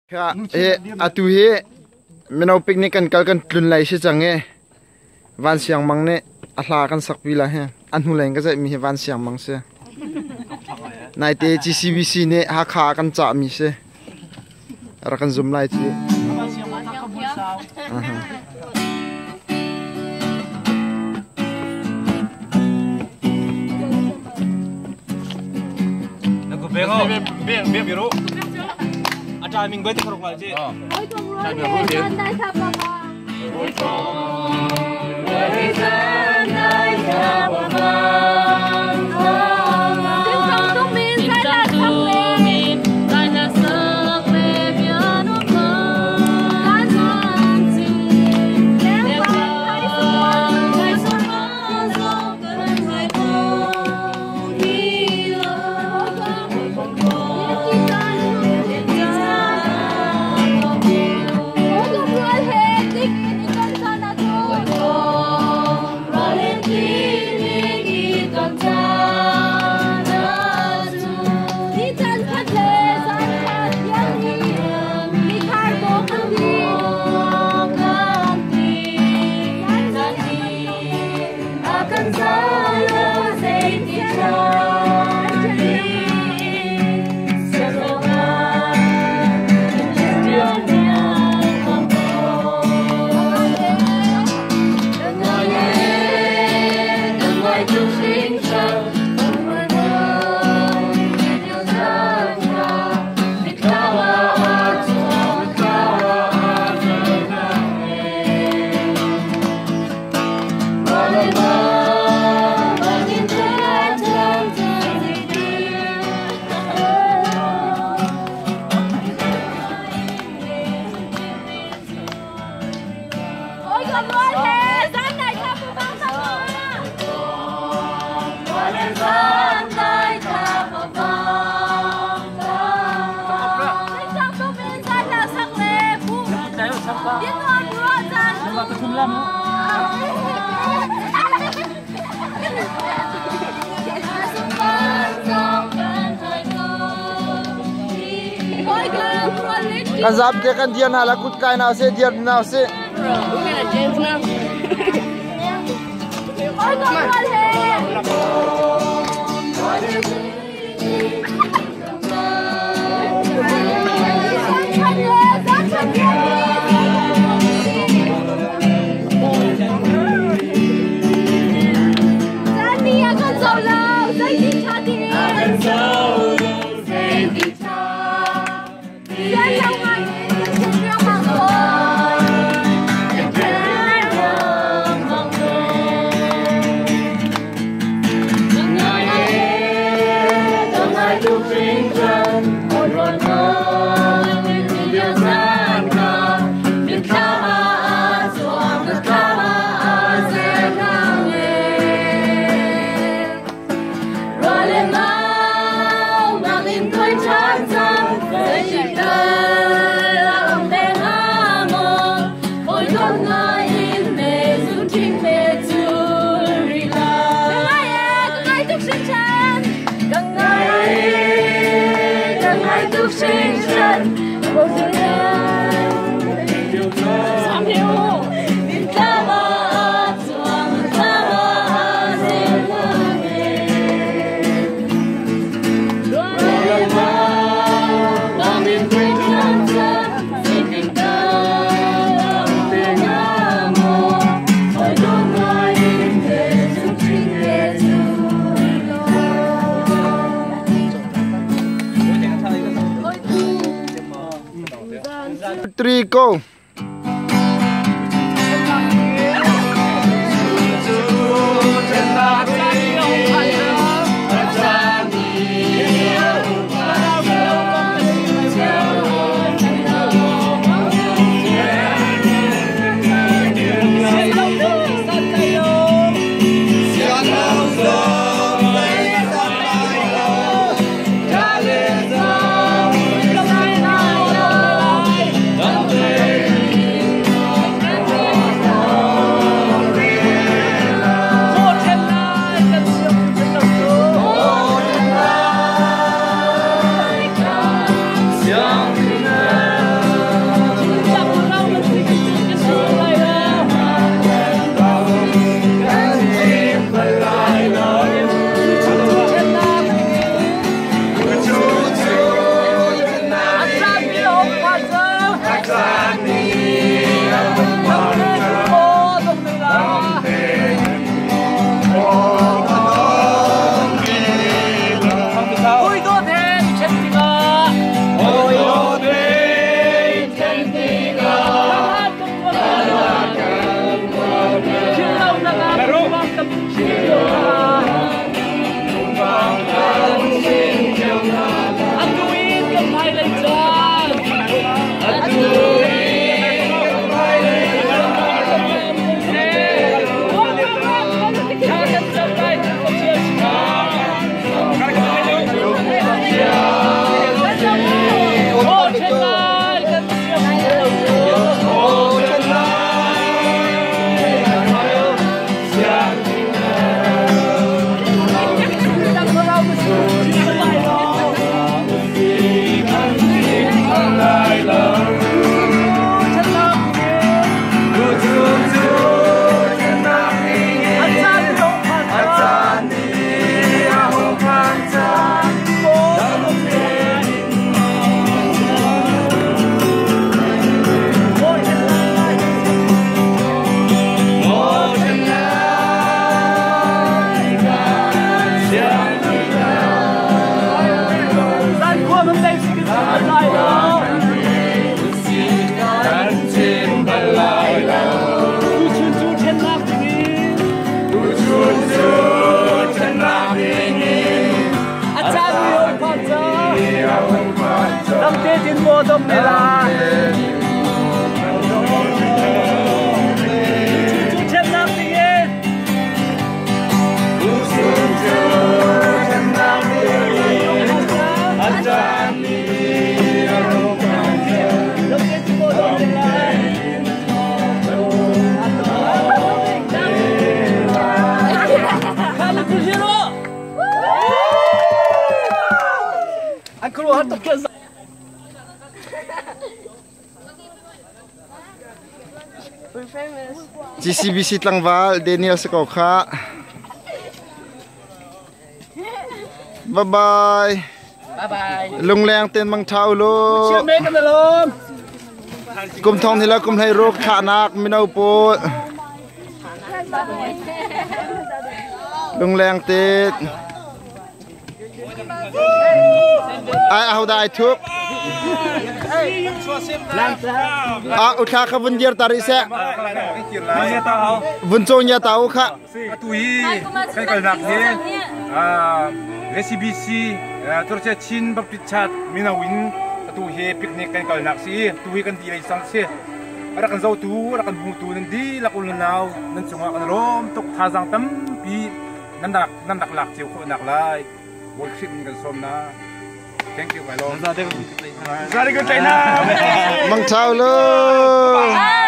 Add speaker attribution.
Speaker 1: Atu hi mino picnic kan kal kan tlun lai si cang i Van Siang Mang nih a hla kan sakpi la hi a hnulei in ka zeihmi hi Van Siang Mang si. Naite GCBC nih Hakha ah kan cahmi si. Rak kan zum lai ci.
Speaker 2: Timing bai te kharok lai ji.
Speaker 1: Kan zap te kan dir hna la kut kai na se dir na se.
Speaker 3: We're gonna dance now.
Speaker 1: Three go. GCBC tlangval Daniel si ko kha. Bye bye.
Speaker 3: Bye bye.
Speaker 1: Lungleng ten mang tha u lo. Kum thong hila kum hlei ruk thlahnak mino pawl. Lungleng te. Ai ahodah ai thup? Ah, uthla kha vun dir ta rih seh. Vun caw nya ta u kha.
Speaker 4: Atu hi kan kalnak hi VCBC Church Chin Baptist Church mino in atu hi picnic kan kalnak si tu hi kan di lei sang si rak kan zotu rak kan hmutu nan dihlak u nau nan cungah kan lawm tuk thazang tampi nan rak nan rak lak cio khawh nak lai Bawi Khrih min kan sawm na thank you kai lawm
Speaker 1: Mang chau lo.